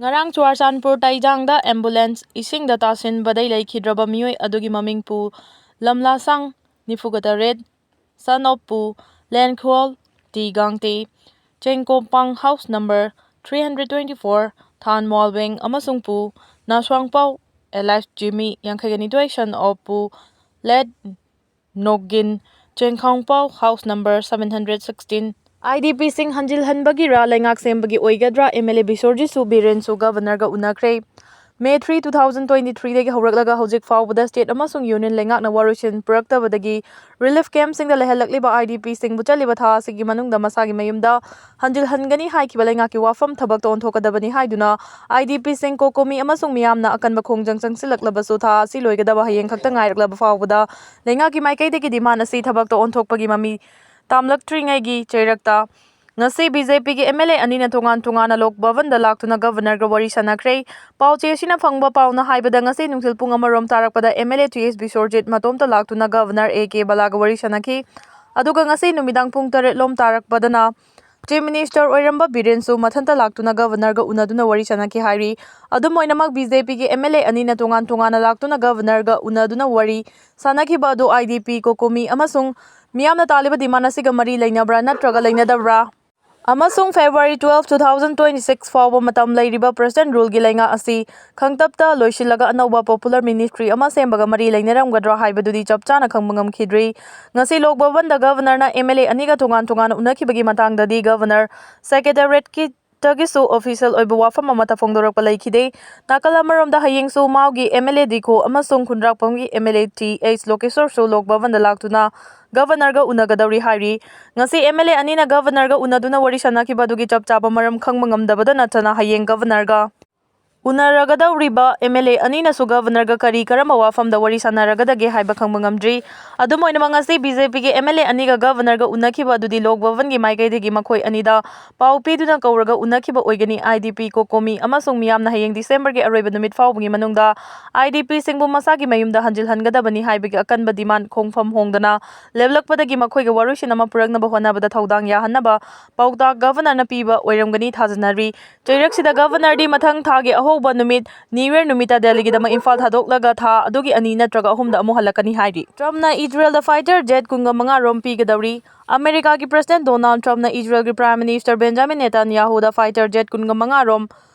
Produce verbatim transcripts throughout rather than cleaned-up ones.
ꯉꯔꯥꯡ ꯆꯨꯔꯥꯆꯥꯟꯄꯨꯔ ꯇꯥꯏꯖꯥꯡꯗ ambulance ꯏꯁꯤꯡꯗ ꯇꯥꯁꯤꯟꯕꯗꯩ ꯂꯩꯈꯤꯗ꯭ꯔꯕ ꯃꯤꯑꯣꯏ ꯑꯗꯨꯒꯤ ꯃꯃꯤꯡ ꯄꯨ ꯂꯝꯂꯥꯁꯥꯡ ꯅꯤꯐꯨꯒ ꯇꯔꯦꯠ, son of Pu Lenkhol T Gangte, Chengkompang house number three hundred twenty four, Than Molbeng ꯑꯃꯁꯨꯡ ꯄꯨ ꯅꯥꯁ꯭ꯋꯥꯡꯄꯥꯎ alias ꯖꯤꯃꯤ ꯌꯥꯡꯈꯩꯒ ꯅꯤꯊꯣꯏ, son of Pu Let Nokgin Chengkhaopau house number seven hundred sixteen꯫ IDPꯁꯤꯡ ꯍꯟꯖꯤꯜꯍꯟꯕꯒꯤꯔꯥ ꯂꯩꯉꯥꯛ ꯁꯦꯝꯕꯒꯤ ꯑꯣꯏꯒꯗ꯭ꯔꯥ? MLA ꯕꯤꯁꯣꯔꯖꯤꯠꯁꯨ ꯕꯤꯔꯦꯟꯁꯨ Governorꯒ ꯎꯅꯈ꯭ꯔꯦ꯫ May three, two thousand twenty threeꯗꯒꯤ ꯍꯧꯔꯛꯂꯒ ꯍꯧꯖꯤꯛ ꯐꯥꯎꯕꯗ state ꯑꯃꯁꯨꯡ union ꯂꯩꯉꯥꯛꯅ ꯋꯥꯔꯣꯏꯁꯤꯟ ꯄꯨꯔꯛꯇꯕꯗꯒꯤ relief campꯁꯤꯡꯗ ꯂꯩꯍꯜꯂꯛꯂꯤꯕ IDPꯁꯤꯡꯕꯨ ꯆꯠꯂꯤꯕ ꯊꯥ ꯑꯁꯤꯒꯤ ꯃꯅꯨꯡꯗ ꯃꯁꯥꯒꯤ ꯃꯌꯨꯝꯗ ꯍꯟꯖꯤꯜꯍꯟꯒꯅꯤ ꯍꯥꯏꯈꯤꯕ ꯂꯩꯉꯥꯛꯀꯤ ꯋꯥꯐꯝ ꯊꯕꯛꯇ ꯑꯣꯟꯊꯣꯛꯀꯗꯕꯅꯤ ꯍꯥꯏꯗꯨꯅ IDPꯁꯤꯡ, COCOMI ꯑꯃꯁꯨꯡ ꯃꯤꯌꯥꯝꯅ ꯑꯀꯟꯕ ꯈꯣꯡꯖꯪ ꯆꯪꯁꯤꯜꯂꯛꯂꯕꯁꯨ ꯊꯥ ꯑꯁꯤ ꯂꯣꯏꯒꯗꯕ ꯍꯌꯦꯡ ꯈꯛꯇ ꯉꯥꯏꯔꯛꯂꯕ ꯐꯥꯎꯕꯗ ꯂꯩꯉꯥꯛꯀꯤ ꯃꯥꯏꯀꯩꯗꯒꯤ demand ꯑꯁꯤ ꯊꯕꯛꯇ ꯑꯣꯟꯊꯣꯛꯄꯒꯤ ꯃꯃꯤ ꯇꯥꯝꯂꯛꯇ꯭ꯔꯤꯉꯩꯒꯤ ꯆꯩꯔꯛꯇ ꯉꯁꯤ BJPꯒꯤ MLA ꯑꯅꯤꯅ ꯇꯣꯉꯥꯟ ꯇꯣꯉꯥꯟꯅ ꯂꯣꯛ ꯚꯕꯟꯗ ꯂꯥꯛꯇꯨꯅ Governorꯒ ꯋꯥꯔꯤ ꯁꯥꯟꯅꯈ꯭ꯔꯦ꯫ ꯄꯥꯎꯆꯦ ꯑꯁꯤꯅ ꯐꯪꯕ ꯄꯥꯎꯅ ꯍꯥꯏꯕꯗ ꯉꯁꯤ ꯅꯨꯡꯊꯤꯜ ꯄꯨꯡ ꯑꯃꯔꯣꯝ ꯇꯥꯔꯛꯄꯗ MLA ꯇꯤ ꯑꯦꯁ ꯕꯤꯁꯣꯔꯖꯤꯠ ꯃꯇꯣꯝꯇ ꯂꯥꯛꯇꯨꯅ Governor ꯑꯦ ꯀꯦ ꯕꯂꯥꯒ ꯋꯥꯔꯤ ꯁꯥꯟꯅꯈꯤ꯫ ꯑꯗꯨꯒ ꯉꯁꯤ ꯅꯨꯃꯤꯗꯥꯡ ꯄꯨꯡ ꯇꯔꯦꯠ ꯂꯣꯝ ꯇꯥꯔꯛꯄꯗꯅ Chief Minister ꯑꯣꯏꯔꯝꯕ ꯕꯤꯔꯦꯟꯁꯨ ꯃꯊꯟꯇ ꯂꯥꯛꯇꯨꯅ Governorꯒ ꯎꯅꯗꯨꯅ ꯋꯥꯔꯤ ꯁꯥꯟꯅꯈꯤ ꯍꯥꯏꯔꯤ꯫ ꯑꯗꯨꯝ ꯑꯣꯏꯅꯃꯛ BJPꯒꯤ MLA ꯑꯅꯤꯅ ꯇꯣꯉꯥꯟ ꯇꯣꯉꯥꯟꯅ ꯂꯥꯛꯇꯨꯅ Governorꯒ ꯎꯅꯗꯨꯅ ꯋꯥꯔꯤ ꯁꯥꯟꯅꯈꯤꯕ ꯑꯗꯨ IDP, COCOMI ꯑꯃꯁꯨꯡ ꯃꯤꯌꯥꯝꯅ ꯇꯥꯜꯂꯤꯕ demand ꯑꯁꯤꯒ ꯃꯔꯤ ꯂꯩꯅꯕ꯭ꯔꯥ ꯅꯠꯇ꯭ꯔꯒ ꯂꯩꯅꯗꯕ꯭ꯔꯥ? ꯑꯃꯁꯨꯡ February twelve, two thousand twenty six ꯐꯥꯎꯕ ꯃꯇꯝ ꯂꯩꯔꯤꯕ Present Ruleꯒꯤ ꯂꯩꯉꯥꯛ ꯑꯁꯤ ꯈꯪꯇꯞꯇ ꯂꯣꯏꯁꯤꯜꯂꯒ ꯑꯅꯧꯕ popular ministry ꯑꯃ ꯁꯦꯝꯕꯒ ꯃꯔꯤ ꯂꯩꯅꯔꯝꯒꯗ꯭ꯔꯥ ꯍꯥꯏꯕꯗꯨꯗꯤ ꯆꯞ ꯆꯥꯅ ꯈꯪꯕ ꯉꯝꯈꯤꯗ꯭ꯔꯤ꯫ ꯉꯁꯤ ꯂꯣꯛ ꯚꯕꯟꯗ Governorꯅ MLA ꯑꯅꯤꯒ ꯇꯣꯉꯥꯟ ꯇꯣꯉꯥꯟꯅ ꯎꯅꯈꯤꯕꯒꯤ ꯃꯇꯥꯡꯗꯗꯤ Governor Secretariatꯀꯤ ꯇꯒꯤꯁꯨ official ꯑꯣꯏꯕ ꯋꯥꯐꯝ ꯑꯃꯠꯇ ꯐꯣꯡꯗꯣꯔꯛꯄ ꯂꯩꯈꯤꯗꯦ꯫ ꯅꯥꯀꯜ ꯑꯃꯔꯣꯝꯗ ꯍꯌꯦꯡꯁꯨ ꯃꯥꯎꯒꯤ MLA ꯗꯤꯈꯣ ꯑꯃꯁꯨꯡ ꯈꯨꯟꯗ꯭ꯔꯥꯛꯄꯝꯒꯤ MLA ꯇꯤ ꯑꯩꯆ ꯂꯣꯀꯦꯁꯣꯔꯁꯨ ꯂꯣꯛ ꯚꯕꯟꯗ ꯂꯥꯛꯇꯨꯅ Governorꯒ ꯎꯅꯒꯗꯧꯔꯤ ꯍꯥꯏꯔꯤ꯫ ꯉꯁꯤ MLA ꯑꯅꯤꯅ Governorꯒ ꯎꯅꯗꯨꯅ ꯋꯥꯔꯤ ꯁꯥꯟꯅꯈꯤꯕ ꯑꯗꯨꯒꯤ ꯆꯞ ꯆꯥꯕ ꯃꯔꯝ ꯈꯪꯕ ꯉꯝꯗꯕꯗ ꯅꯠꯇꯅ ꯍꯌꯦꯡ Governorꯒ ꯎꯅꯔꯒꯗꯧꯔꯤꯕ ꯑꯦꯝ ꯑꯦꯜ ꯑꯦ ꯑꯅꯤꯅꯁꯨ ꯒꯕꯔꯅꯔꯒ ꯀꯔꯤ ꯀꯔꯝꯕ ꯋꯥꯐꯝꯗ ꯋꯥꯔꯤ ꯁꯥꯟꯅꯔꯒꯗꯒꯦ ꯍꯥꯏꯕ ꯈꯪꯕ ꯉꯝꯗ꯭ꯔꯤ꯫ ꯑꯗꯨꯝ ꯑꯣꯏꯅꯃꯛ, ꯉꯁꯤ ꯕꯤ ꯖꯦ ꯄꯤꯒꯤ ꯑꯦꯝ ꯑꯦꯜ ꯑꯦ ꯑꯅꯤꯒ ꯒꯕꯔꯅꯔꯒ ꯎꯅꯈꯤꯕ ꯑꯗꯨꯗꯤ ꯂꯣꯛ ꯚꯕꯟꯒꯤ ꯃꯥꯏꯀꯩꯗꯒꯤ ꯃꯈꯣꯏ ꯑꯅꯤꯗ ꯄꯥꯎ ꯄꯤꯗꯨꯅ ꯀꯧꯔꯒ ꯎꯅꯈꯤꯕ ꯑꯣꯏꯒꯅꯤ꯫ ꯑꯥꯏ ꯗꯤ ꯄꯤ, ꯀꯣꯀꯣꯃꯤ ꯑꯃꯁꯨꯡ ꯃꯤꯌꯥꯝꯅ ꯍꯌꯦꯡ ꯗꯤꯁꯦꯝꯕꯔꯒꯤ ꯑꯔꯣꯏꯕ ꯅꯨꯃꯤꯠ ꯐꯥꯎꯕꯒꯤ ꯃꯅꯨꯡꯗ ꯑꯥꯏ ꯗꯤ ꯄꯤꯁꯤꯡꯕꯨ ꯃꯁꯥꯒꯤ ꯃꯌꯨꯝꯗ ꯍꯟꯖꯤꯜꯍꯟꯒꯗꯕꯅꯤ ꯍꯥꯏꯕꯒꯤ ꯑꯀꯟꯕ ꯗꯤꯃꯥꯟ ꯈꯣꯡꯐꯝ ꯍꯣꯡꯗꯅ ꯂꯦꯞꯂꯛꯄꯗꯒꯤ ꯃꯈꯣꯏꯒ ꯋꯥꯔꯣꯏꯁꯤꯟ ꯑꯃ ꯄꯨꯔꯛꯅꯕ ꯍꯣꯠꯅꯕꯗ ꯊꯧꯗꯥꯡ ꯌꯥꯍꯟꯅꯕ ꯄꯥꯎꯇꯥꯛ ꯒꯕꯔꯅꯔꯅ ꯄꯤꯕ ꯑꯣꯏꯔꯝꯒꯅꯤ ꯊꯥꯖꯅꯔꯤ꯫ ꯆꯩꯔꯛꯁꯤꯗ ꯒꯕꯔꯅꯔꯗꯤ ꯃꯊꯪ ꯊꯥꯒꯤ ꯑꯍꯧꯕ ꯅꯨꯃꯤꯠ, ꯅ꯭ꯌꯨ ꯌꯔ ꯅꯨꯃꯤꯠꯇ ꯗꯦꯜꯂꯤꯒꯤꯗꯃꯛ ꯏꯝꯐꯥꯜ ꯊꯥꯗꯣꯛꯂꯒ ꯊꯥ ꯑꯗꯨꯒꯤ ꯑꯅꯤ ꯅꯠꯇ꯭ꯔꯒ ꯑꯍꯨꯝꯗ ꯑꯃꯨꯛ ꯍꯜꯂꯛꯀꯅꯤ ꯍꯥꯏꯔꯤ꯫ ꯇ꯭ꯔꯝꯞꯅ ꯏꯖꯔꯦꯜꯗ ꯐꯥꯏꯇꯔ ꯖꯦꯠ ꯀꯨꯟꯒ ꯃꯉꯥ ꯔꯣꯝ ꯄꯤꯒꯗꯧꯔꯤ꯫ ꯑꯃꯦꯔꯤꯀꯥꯒꯤ ꯄ꯭ꯔꯦꯁꯤꯗꯦꯟꯠ ꯗꯣꯅꯥꯜꯗ ꯇ꯭ꯔꯝꯞꯅ ꯏꯖꯔꯦꯜꯒꯤ ꯄ꯭ꯔꯥꯏꯝ ꯃꯤꯅꯤꯁꯇꯔ ꯕꯦꯟꯖꯥꯃꯤꯟ ꯅꯦꯇꯥꯟꯌꯥꯍꯨꯗ ꯐꯥꯏꯇꯔ ꯖꯦꯠ ꯀꯨꯟꯒ ꯃꯉꯥ ꯔꯣꯝ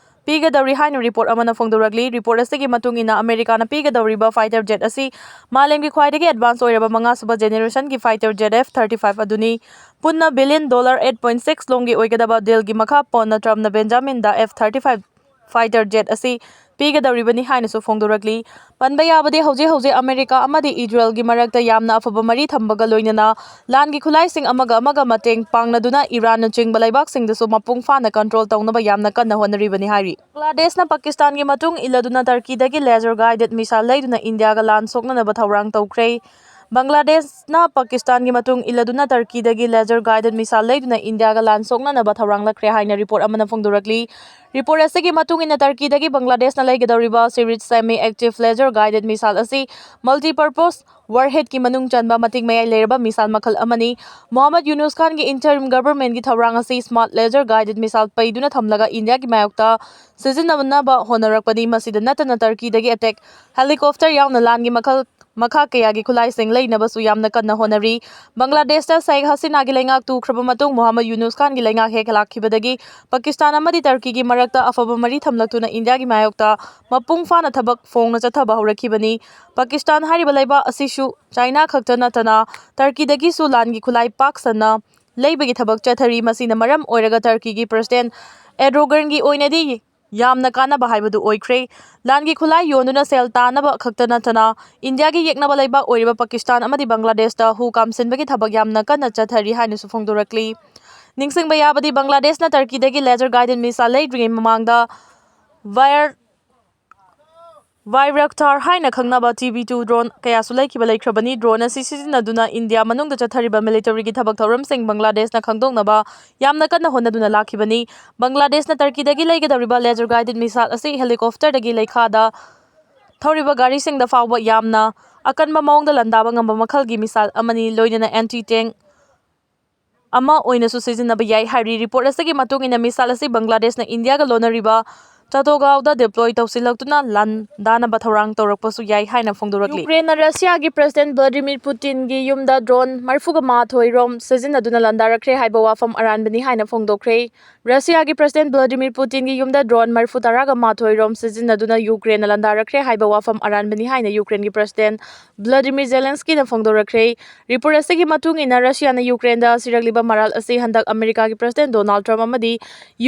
ꯄꯤꯒꯗꯧꯔꯤ ꯍꯥꯏꯅ ꯔꯤꯄꯣꯔꯠ ꯑꯃꯅ ꯐꯣꯡꯗꯣꯔꯛꯂꯤ꯫ ꯔꯤꯄꯣꯔꯠ ꯑꯁꯤꯒꯤ ꯃꯇꯨꯡ ꯏꯟꯅ, ꯑꯃꯦꯔꯤꯀꯥꯅ ꯄꯤꯒꯗꯧꯔꯤꯕ ꯐꯥꯏꯇꯔ ꯖꯦꯠ ꯑꯁꯤ ꯃꯥꯂꯦꯝꯒꯤ ꯈ꯭ꯋꯥꯏꯗꯒꯤ ꯑꯦꯗꯚꯥꯟꯁ ꯑꯣꯏꯔꯕ ꯃꯉꯥꯁꯨꯕ ꯖꯦꯅꯦꯔꯦꯁꯟꯒꯤ fighter jet F thirty five ꯑꯗꯨꯅꯤ꯫ ꯄꯨꯟꯅ billion dollar eight point six ꯂꯣꯝꯒꯤ ꯑꯣꯏꯒꯗꯕ ꯗꯤꯜꯒꯤ ꯃꯈꯥ ꯄꯣꯟꯅ ꯇ꯭ꯔꯝꯞꯅ ꯕꯦꯟꯖꯥꯃꯤꯟꯗ F thirty five fighter jet ꯑꯁꯤ ꯄꯤꯒꯗꯧꯔꯤꯕꯅꯤ ꯍꯥꯏꯅꯁꯨ ꯐꯣꯡꯗꯣꯔꯛꯂꯤ꯫ ꯄꯟꯕ ꯌꯥꯕꯗꯤ, ꯍꯧꯖꯤꯛ ꯍꯧꯖꯤꯛ ꯑꯃꯦꯔꯤꯀꯥ ꯑꯃꯗꯤ ꯏꯖꯔꯦꯜꯒꯤ ꯃꯔꯛꯇ ꯌꯥꯝꯅ ꯑꯐꯕ ꯃꯔꯤ ꯊꯝꯕꯒ ꯂꯣꯏꯅꯅ ꯂꯥꯟꯒꯤ ꯈꯨꯠꯂꯥꯏꯁꯤꯡ ꯑꯃꯒ ꯑꯃꯒ ꯃꯇꯦꯡ ꯄꯥꯡꯅꯗꯨꯅ ꯏꯔꯥꯟꯅꯆꯤꯡꯕ ꯂꯩꯕꯥꯛꯁꯤꯡꯗꯁꯨ ꯃꯄꯨꯡ ꯐꯥꯅ ꯀꯟꯇ꯭ꯔꯣꯜ ꯇꯧꯅꯕ ꯌꯥꯝꯅ ꯀꯟꯅ ꯍꯣꯠꯅꯔꯤꯕꯅꯤ ꯍꯥꯏꯔꯤ꯫ ꯕꯪꯒ꯭ꯂꯥꯗꯦꯁꯅ ꯄꯥꯀꯤꯁꯇꯥꯟꯒꯤ ꯃꯇꯨꯡ ꯏꯜꯂꯗꯨꯅ ꯇꯔꯀꯤꯗꯒꯤ ꯂꯦꯖꯔ ꯒꯥꯏꯗꯦꯗ ꯃꯤꯁꯥꯏꯜ ꯂꯩꯗꯨꯅ ꯏꯟꯗꯤꯌꯥꯒ ꯂꯥꯟ ꯁꯣꯛꯅꯅꯕ ꯊꯧꯔꯥꯡ ꯇꯧꯈ꯭ꯔꯦ꯫ ꯕꯪꯒ꯭ꯂꯥꯗꯦꯁꯅ ꯄꯥꯀꯤꯁꯇꯥꯟꯒꯤ ꯃꯇꯨꯡ ꯏꯜꯂꯗꯨꯅ ꯇꯔꯀꯤꯗꯒꯤ ꯂꯦꯖꯔ ꯒꯥꯏꯗꯦꯗ ꯃꯤꯁꯥꯏꯜ ꯂꯩꯗꯨꯅ ꯏꯟꯗꯤꯌꯥꯒ ꯂꯥꯟ ꯁꯣꯛꯅꯅꯕ ꯊꯧꯔꯥꯡꯂꯛꯈ꯭ꯔꯦ ꯍꯥꯏꯅ ꯔꯤꯄꯣꯔꯠ ꯑꯃꯅ ꯐꯣꯡꯗꯣꯔꯛꯂꯤ꯫ ꯔꯤꯄꯣꯔꯠ ꯑꯁꯤꯒꯤ ꯃꯇꯨꯡ ꯏꯟꯅ, ꯇꯔꯀꯤꯗꯒꯤ ꯕꯪꯒ꯭ꯂꯥꯗꯦꯁꯅ ꯂꯩꯒꯗꯧꯔꯤꯕ series semi active laser guided missile ꯑꯁꯤ ꯃꯜꯇꯤꯄꯔꯄꯣꯁ ꯋꯥꯔꯍꯦꯗꯀꯤ ꯃꯅꯨꯡ ꯆꯟꯕ ꯃꯇꯤꯛ ꯃꯌꯥꯏ ꯂꯩꯔꯕ ꯃꯤꯁꯥꯏꯜ ꯃꯈꯜ ꯑꯃꯅꯤ꯫ ꯃꯣꯍꯝꯃꯗ ꯌꯨꯅꯨꯁ ꯈꯥꯟꯒꯤ ꯏꯟꯇꯔꯤꯝ ꯒꯕꯔꯃꯦꯟꯠꯀꯤ ꯊꯧꯔꯥꯡ ꯑꯁꯤ ꯁ꯭ꯃꯥꯔꯠ ꯂꯦꯖꯔ ꯒꯥꯏꯗꯦꯗ ꯃꯤꯁꯥꯏꯜ ꯄꯩꯗꯨꯅ ꯊꯝꯂꯒ ꯏꯟꯗꯤꯌꯥꯒꯤ ꯃꯥꯌꯣꯛꯇ ꯁꯤꯖꯤꯟꯅꯅꯕ ꯍꯣꯠꯅꯔꯛꯄꯅꯤ꯫ ꯃꯁꯤꯗ ꯅꯠꯇꯅ, ꯇꯔꯀꯤꯗꯒꯤ ꯑꯦꯇꯦꯛ ꯍꯦꯂꯤꯀꯣꯞꯇꯔ ꯌꯥꯎꯅ ꯂꯥꯟꯒꯤ ꯃꯈꯜ ꯃꯈꯥ ꯀꯌꯥꯒꯤ ꯈꯨꯠꯂꯥꯏꯁꯤꯡ ꯂꯩꯅꯕꯁꯨ ꯌꯥꯝꯅ ꯀꯟꯅ ꯍꯣꯠꯅꯔꯤ꯫ ꯕꯪꯒ꯭ꯂꯥꯗꯦꯁꯇ ꯁꯦꯈ ꯍꯁꯤꯅꯥꯒꯤ ꯂꯩꯉꯥꯛ ꯇꯨꯈ꯭ꯔꯕ ꯃꯇꯨꯡ, ꯃꯣꯍꯝꯃꯗ ꯌꯨꯅꯨꯁ ꯈꯥꯟꯒꯤ ꯂꯩꯉꯥꯛ ꯍꯦꯛ ꯂꯥꯛꯈꯤꯕꯗꯒꯤ ꯄꯥꯀꯤꯁꯇꯥꯟ ꯑꯃꯗꯤ ꯇꯔꯀꯤꯒꯤ ꯃꯔꯛꯇ ꯑꯐꯕ ꯃꯔꯤ ꯊꯝꯂꯛꯇꯨꯅ ꯏꯟꯗꯤꯌꯥꯒꯤ ꯃꯥꯌꯣꯛꯇ ꯃꯄꯨꯡ ꯐꯥꯅ ꯊꯕꯛ ꯐꯣꯡꯅ ꯆꯠꯊꯕ ꯍꯧꯔꯛꯈꯤꯕꯅꯤ꯫ ꯄꯥꯀꯤꯁꯇꯥꯟ ꯍꯥꯏꯔꯤꯕ ꯂꯩꯕꯥꯛ ꯑꯁꯤꯁꯨ ꯆꯥꯏꯅꯥ ꯈꯛꯇ ꯅꯠꯇꯅ ꯇꯔꯀꯤꯗꯒꯤꯁꯨ ꯂꯥꯟꯒꯤ ꯈꯨꯠꯂꯥꯏ ꯄꯥꯛ ꯁꯟꯅ ꯂꯩꯕꯒꯤ ꯊꯕꯛ ꯆꯠꯊꯔꯤ꯫ ꯃꯁꯤꯅ ꯃꯔꯝ ꯑꯣꯏꯔꯒ ꯇꯔꯀꯤꯒꯤ ꯄ꯭ꯔꯦꯁꯤꯗꯦꯟꯠ ꯑꯦꯔꯗꯣꯒꯟꯒꯤ ꯑꯣꯏꯅꯗꯤ ꯌꯥꯝꯅ ꯀꯥꯟꯅꯕ ꯍꯥꯏꯕꯗꯨ ꯑꯣꯏꯈ꯭ꯔꯦ꯫ ꯂꯥꯟꯒꯤ ꯈꯨꯠꯂꯥꯏ ꯌꯣꯟꯗꯨꯅ ꯁꯦꯜ ꯇꯥꯅꯕ ꯈꯛꯇ ꯅꯠꯇꯅ, ꯏꯟꯗꯤꯌꯥꯒꯤ ꯌꯦꯛꯅꯕ ꯂꯩꯕꯥꯛ ꯑꯣꯏꯔꯤꯕ ꯄꯥꯀꯤꯁꯇꯥꯟ ꯑꯃꯗꯤ ꯕꯪꯒ꯭ꯂꯥꯗꯦꯁꯇ ꯍꯨ ꯀꯥꯝꯁꯤꯟꯕꯒꯤ ꯊꯕꯛ ꯌꯥꯝꯅ ꯀꯟꯅ ꯆꯠꯊꯔꯤ ꯍꯥꯏꯅꯁꯨ ꯐꯣꯡꯗꯣꯔꯛꯂꯤ꯫ ꯅꯤꯡꯁꯤꯡꯕ ꯌꯥꯕꯗꯤ, ꯕꯪꯒ꯭ꯂꯥꯗꯦꯁꯅ ꯇꯔꯀꯤꯗꯒꯤ ꯂꯦꯖꯔ ꯒꯥꯏꯗꯦꯗ ꯃꯤꯁꯥꯏꯜ ꯂꯩꯗ꯭ꯔꯤꯉꯩ ꯃꯃꯥꯡꯗ ꯚꯥꯏꯔ ꯚꯥꯏꯔꯛꯊꯥꯔ ꯍꯥꯏꯅ ꯈꯪꯅꯕ ꯇꯤ ꯕꯤ ꯇꯨ ꯗ꯭ꯔꯣꯟ ꯀꯌꯥꯁꯨ ꯂꯩꯈꯤꯕ ꯂꯩꯈ꯭ꯔꯕꯅꯤ꯫ ꯗ꯭ꯔꯣꯟ ꯑꯁꯤ ꯁꯤꯖꯤꯟꯅꯗꯨꯅ ꯏꯟꯗꯤꯌꯥ ꯃꯅꯨꯡꯗ ꯆꯠꯊꯔꯤꯕ ꯃꯤꯂꯤꯇꯔꯤꯒꯤ ꯊꯕꯛ ꯊꯧꯔꯝꯁꯤꯡ ꯕꯪꯒ꯭ꯂꯥꯗꯦꯁꯅ ꯈꯪꯗꯣꯛꯅꯕ ꯌꯥꯝꯅ ꯀꯟꯅ ꯍꯣꯠꯅꯗꯨꯅ ꯂꯥꯛꯈꯤꯕꯅꯤ꯫ ꯕꯪꯒ꯭ꯂꯥꯗꯦꯁꯅ ꯇꯔꯀꯤꯗꯒꯤ ꯂꯩꯒꯗꯧꯔꯤꯕ laser guided missile ꯑꯁꯤ helicopterꯗꯒꯤ ꯂꯩꯈꯥꯗ ꯊꯧꯔꯤꯕ ꯒꯥꯔꯤꯁꯤꯡꯗ ꯐꯥꯎꯕ ꯌꯥꯝꯅ ꯑꯀꯟꯕ ꯃꯑꯣꯡꯗ ꯂꯥꯟꯗꯥꯕ ꯉꯝꯕ ꯃꯈꯜꯒꯤ missile ꯑꯃꯅꯤ, ꯂꯣꯏꯅꯅ anti tank ꯑꯃ ꯑꯣꯏꯅꯁꯨ ꯁꯤꯖꯤꯟꯅꯕ ꯌꯥꯏ ꯍꯥꯏꯔꯤ꯫ Report ꯑꯁꯤꯒꯤ ꯃꯇꯨꯡ ꯏꯟꯅ, missile ꯑꯁꯤ ꯕꯪꯒ꯭ꯂꯥꯗꯦꯁꯅ ꯏꯟꯗꯤꯌꯥꯒ ꯂꯣꯟꯅꯔꯤꯕ ꯆꯥꯇꯣꯒꯥꯎꯗ deploy ꯇꯧꯁꯤꯜꯂꯛꯇꯨꯅ ꯂꯥꯟꯗꯥꯅꯕ ꯊꯧꯔꯥꯡ ꯇꯧꯔꯛꯄꯁꯨ ꯌꯥꯏ ꯍꯥꯏꯅ ꯐꯣꯡꯗꯣꯔꯛꯂꯤ꯫ ꯌꯨꯀ꯭ꯔꯦꯟꯅ ꯔꯁꯤꯌꯥꯒꯤ President Vladimir Putinꯒꯤ ꯌꯨꯝꯗ drone ꯃꯔꯤꯐꯨꯒ ꯃꯥꯊꯣꯏ ꯔꯣꯝ ꯁꯤꯖꯤꯟꯅꯗꯨꯅ ꯂꯥꯟꯗꯥꯔꯛꯈ꯭ꯔꯦ ꯍꯥꯏꯕ ꯋꯥꯐꯝ ꯑꯔꯥꯟꯕꯅꯤ ꯍꯥꯏꯅ ꯐꯣꯡꯗꯣꯛꯈ꯭ꯔꯦ꯫ ꯔꯁꯤꯌꯥꯒꯤ President Vladimir Putinꯒꯤ ꯌꯨꯝꯗ drone ꯃꯔꯤꯐꯨ ꯇꯔꯥꯒ ꯃꯥꯊꯣꯏ ꯔꯣꯝ ꯁꯤꯖꯤꯟꯅꯗꯨꯅ ꯌꯨꯀ꯭ꯔꯦꯟꯅ ꯂꯥꯟꯗꯥꯔꯛꯈ꯭ꯔꯦ ꯍꯥꯏꯕ ꯋꯥꯐꯝ ꯑꯔꯥꯟꯕꯅꯤ ꯍꯥꯏꯅ ꯌꯨꯀ꯭ꯔꯦꯟꯒꯤ President Vladimir Zelenskyꯅ ꯐꯣꯡꯗꯣꯔꯛꯈ꯭ꯔꯦ꯫ Report ꯑꯁꯤꯒꯤ ꯃꯇꯨꯡ ꯏꯟꯅ, ꯔꯁꯤꯌꯥꯅ ꯌꯨꯀ꯭ꯔꯦꯟꯗ ꯁꯤꯔꯛꯂꯤꯕ ꯃꯔꯥꯜ ꯑꯁꯤ ꯍꯟꯗꯛ ꯑꯃꯦꯔꯤꯀꯥꯒꯤ President Donald Trump ꯑꯃꯗꯤ